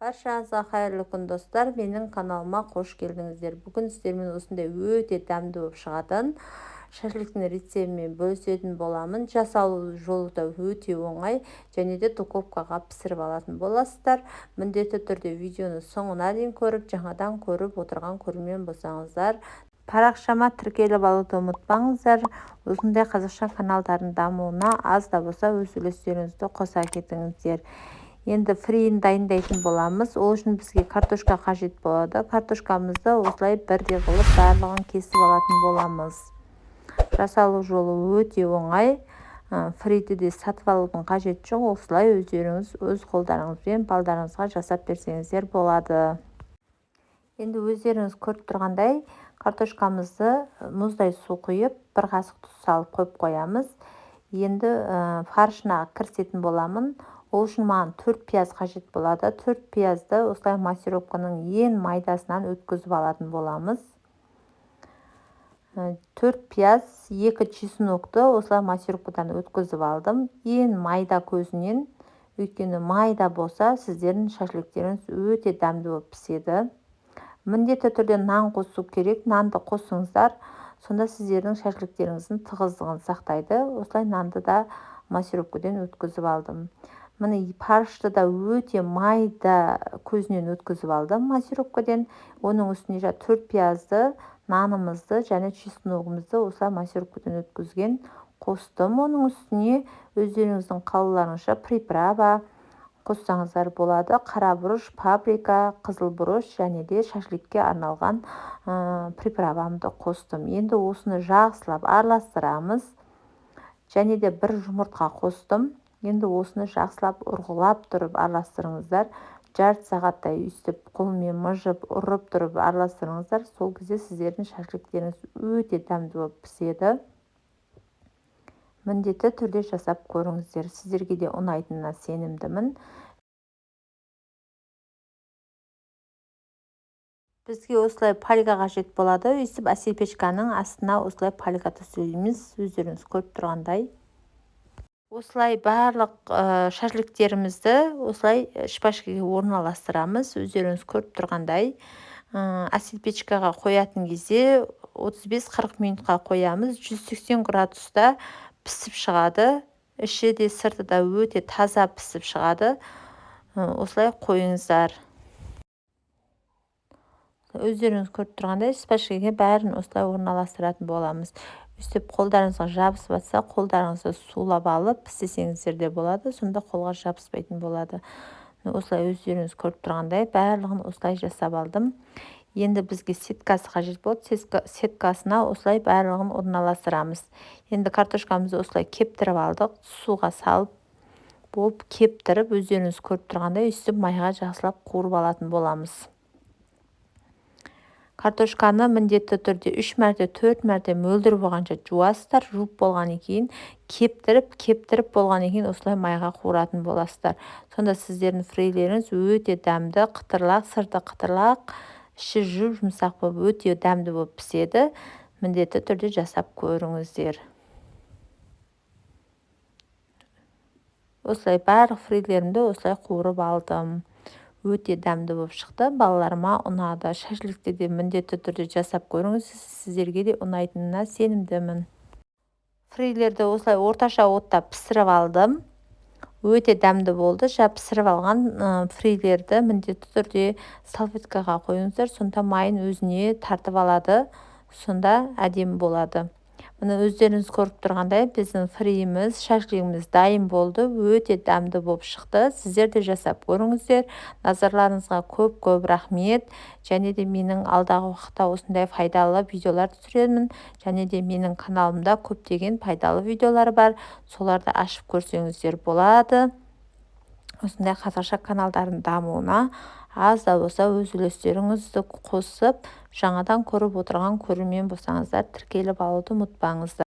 Баршаңызға қайырлы күн, достар! Менің каналыма қош келдіңіздер. Бүгін сіздермен осындай өте дәмді болып шығатын шашликтің рецептімен бөлісетін боламын. Жасалу жолы да өте оңай және де духовкаға пісіріп алатын боласыздар. Міндетті түрде видеоны соңына дейін көріп, жаңадан көріп отырған көрермен болсаңыздар, парақшама тіркеліп алуды ұмытпаңыздар. Осындай қазақша каналдардың дамуына аз да болса өз үлестеріңізді қоса кетіңіздер. Енді фриін дайындайтын боламыз. Ол үшін бізге картошка қажет болады. Картошкамызды осылай бірдей қылып барлығын кесіп алатын боламыз. Жасалу жолы өте оңай. Фриді де сатып алудың қажеті жоқ. Осылай өздеріңіз өз қолдарыңызбен балдарыңызға жасап берсеңіздер болады. Енді өздеріңіз көріп тұрғандай, картошкамызды мұздай су құйып, бір қасық тұз салып қойып қоямыз. Енді фаршына кірісетін боламын. Ол үшін маған 4 пияз қажет болады. 4 пиязды осылай массировканың ең майдасынан өткізіп алатын боламыз. 4 пияз, 2 чеснокты осылай массировкадан өткізіп алдым. Ең майда көзінен, өйткені майда болса, сіздердің шашликтеріңіз өте дәмді болып піседі. Міндетті түрде нан қосу керек. Нанды қосыңыздар, сонда сіздердің шашликтеріңіздің тығыздығын сақтайды. Осылай нанды да массировкадан өткізіп алдым. Міне, фаршты да өте майда көзінен өткізіп алдым массировкадан. Оның үстіне 4 пиязды, нанымызды және чесногымызды осылай массировкадан өткізген қостым. Оның үстіне өздеріңіздің қалауларыңызша приправа қоссаңыздар болады: қара бұрыш, паприка, қызыл бұрыш және де шашликке арналған приправамды қостым. Енді осыны жақсылап араластырамыз. Және де бір жұмыртқа қостым. Енді осыны жақсылап ұрғылап тұрып араластырыңыздар. Жарты сағаттай өйстіп қолмен мыжып, ұрып тұрып араластырыңыздар. Сол кезде сіздердің шашликтеріңіз өте дәмді болып піседі. Міндетті түрде жасап көріңіздер, сіздерге де ұнайтынына сенімдімін. Бізге осылай фольга қажет болады. Өйстіп асепечканың астына осылай фольга төсейміз, өздеріңіз көріп тұрғандай. Осылай барлық шашликтерімізді осылай шпажкаға орналастырамыз, өздеріңіз көріп тұрғандай. Асепечкаға қоятын кезде 35-40 минутқа қоямыз. 180 градуста пісіп шығады. Іші де, сырты да өте таза пісіп шығады. Осылай қойыңыздар. Өздеріңіз көріп тұрғандай, шпажкаға бәрін осылай орналастыратын боламыз. Өстіп қолдарыңызға жабысып жатса, қолдарыңызды сулап алып істесеңіздер де болады, сонда қолға жабыспайтын болады. Осылай өздеріңіз көріп тұрғандай, барлығын осылай жасап алдым. Енді бізге сеткасы қажет болады. Сеткасына осылай барлығын орналастырамыз. Енді картошкамызды осылай кептіріп алдық, суға салып болып кептіріп, өздеріңіз көріп тұрғандай, өстіп майға жақсылап қуырып алатын боламыз. Картошканы міндетті түрде 3 мәрте, 4 мәрте мөлдір болғанша жуасыздар. Жуып болғаннан кейін кептіріп, кептіріп болғаннан кейін осылай майға қуыратын боласыздар. Сонда сіздердің фрилеріңіз өте дәмді, қытырлақ, сырты қытырлақ, іші жұп-жұмсақ болып, өте дәмді болып піседі. Міндетті түрде жасап көріңіздер. Осылай барлық фрилерімді осылай қуырып алдым. Өте дәмді болып шықты, балаларыма ұнады. Шашликті де міндетті түрде жасап көріңіз, сіздерге де ұнайтынына сенімдімін. Фрилерді осылай орташа отта пісіріп алдым. Өте дәмді болды. Пісіріп алған фрилерді міндетті түрде салфеткаға қойыңыздар, сонда майын өзіне тартып алады, сонда әдемі болады. Міне, өздеріңіз көріп тұрғандай, біздің фриіміз, шашлигіміз дайын болды. Өте дәмді болып шықты. Сіздер де жасап көріңіздер. Назарларыңызға көп-көп рахмет. Және де менің алдағы уақытта осындай пайдалы видеолар түсіремін. Және де менің каналымда көптеген пайдалы видеолар бар. Соларды ашып көрсеңіздер болады. Осындай қазақша каналдардың дамуына аз да болса өз үлестеріңізді қосып, жаңадан көріп отырған көрермен болсаңыздар, тіркеліп алуды ұмытпаңыздар.